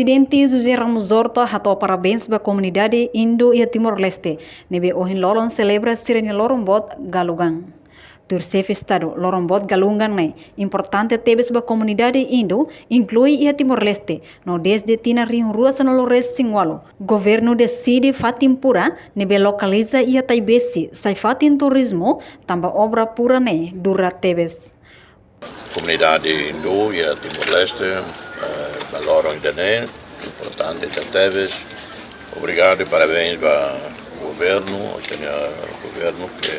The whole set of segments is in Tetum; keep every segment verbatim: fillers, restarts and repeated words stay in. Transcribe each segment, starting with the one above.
Prezidente José Ramos Horta hato'o parabéns ba komunidade Indu iha Timor-Leste, ne'ebé ohin loron selebra sira-nia loron boot Galugan. Tuir Xefe Estadu, loron boot Galugan ne'e importante tebes ba komunidade Indu, inklui iha Timor-Leste, no dezde tinan rihun rua sanulu resin ualu, governu deside fatin pura ne'ebé lokaliza iha Taibesi sai fatin turizmu, tanba obra pura ne'e dura tebes. Komunidade Indu iha Timor-Leste, eh, ba loron ida-ne'e, importante tebetebes. Obrigadu i parabéns ba governu, ou seja, governu ke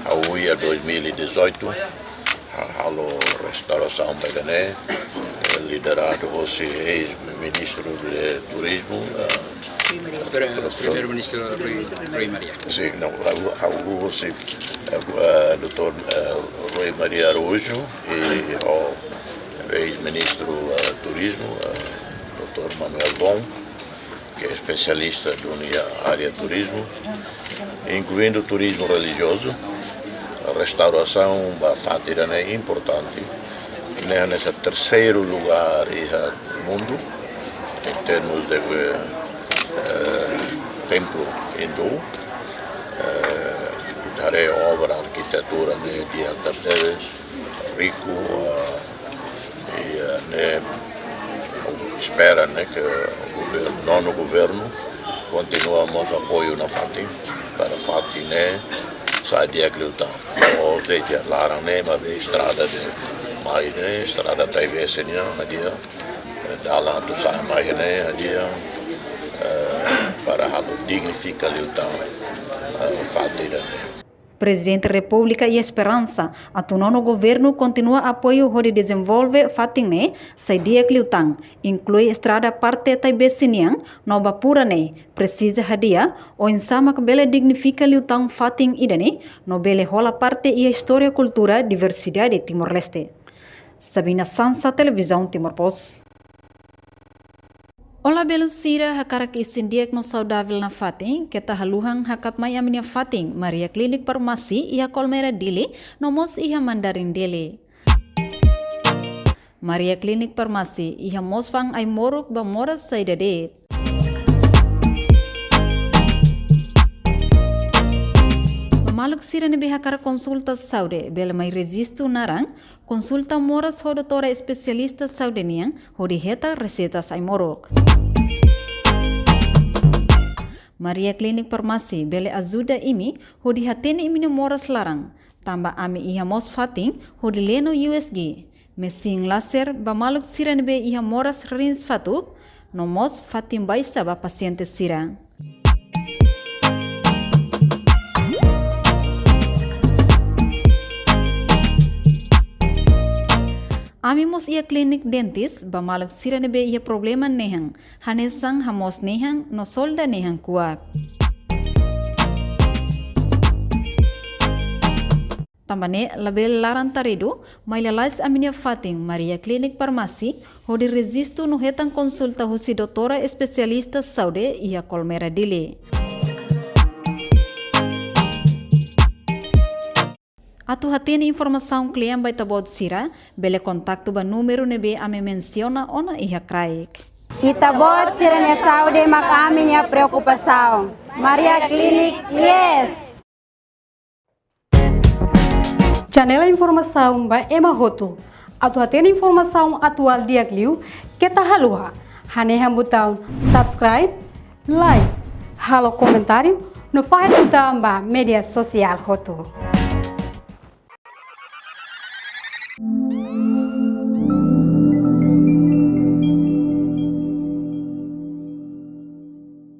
hahú iha dois mil e dezoito, ha-, halo restaurasaun ba ida-ne'e, eh, lideradu hosi eis-ministru de Turizmu, eh, Pre-, profesór Primeiru-Ministru Rui, Rui Maria. Sin, no, ha'u, ha'u, sin, eh, eh, doutór, eh, Rui Maria Araújo i, oh, eis-ministru, eh, Turizmu, eh, doutór Manuel Bon, ke espesialista duni iha área turizmu, inkluindu turizmu relijiozu, restaurasaun ba fatin ida-ne'e importante. Ne'e hanesan terseiru lugár iha mundu, em termos de, eh, templu Indu, eh, i haree obra arkitettura ne'e di'ak tebes, riku, eh, i, eh, ne'e, espera, ne'e, ke governu, nonu governu, kontinua mós apoiu nafatin, para fatin ne'e sai di'ak liután. Mós de'it iha laran ne'e, maibé estrada ne'e mai ne'e, estrada Taibesi nian, hadi'a, eh, dalan atu sa'e mai ne'e, hadi'a, eh, para halo dignifika liután, eh, fatin ida-ne'e. Prezidente Repúblika iha esperansa atu nonu governu kontinua apoiu hodi dezenvolve fatin ne'e sai di'ak liután, inklui estrada parte Taibesi nian, no ba pura ne'e presiza hadi'a, oinsá mak bele dignifika liután fatin ida-ne'e, no bele hola parte iha istória kultura diversidade Timor-Leste. Sabina Sansa, Televizaun Timor Post. Olá belun sira, hakarak isin di'ak no saudavel nafatin, keta haluhan hakat mai ami-nia fatin, Maria Klinik Farmasi, iha Kolmera Dili, no mós iha Mandarin Dili. Maria Klinik Farmasi, iha mós fa'an ai-moruk ba moras saida de'it. Ba maluk sira ne'ebé hakarak konsulta saúde, bele mai rejistu naran, konsulta moras ho doutora espesialista saúde nian, hodi hetan reseitas ai-moruk. Maria Klinik Farmasi bele ajuda imi hodi hatene imi-nia moras laran, tanba ami iha mós fatin hodi leno U S G, mesin laser ba maluk sira ne'ebé iha moras rins fatuk, no mós fatin baixa ba pasiente sira. Ami mós iha klinik dentis ba maluk sira ne'ebé iha problema nehan, hanesan hamoos nehan no solda nehan kuak. Tanba ne'e labele laran taridu, mai lalais ami-nia fatin Maria Klinik Farmasi, hodi rejistu no hetan konsulta husi doutora espesialista saúde iha Kolmera Dili. Atu hatene informasaun kle'an ba ita-boot sira, bele kontaktu ba númeru ne'ebé ami mensiona ona iha kraik. Ita-boot sira-nia saúde mak ami-nia preokupasaun. Maria Klinik, yes! Janela informasaun ba ema hotu. Atu hatene informasaun atuál di'ak liu, keta haluha hanehan butaun subscribe, like, halo komentáriu, no fahe tutan ba média sosiál hotu.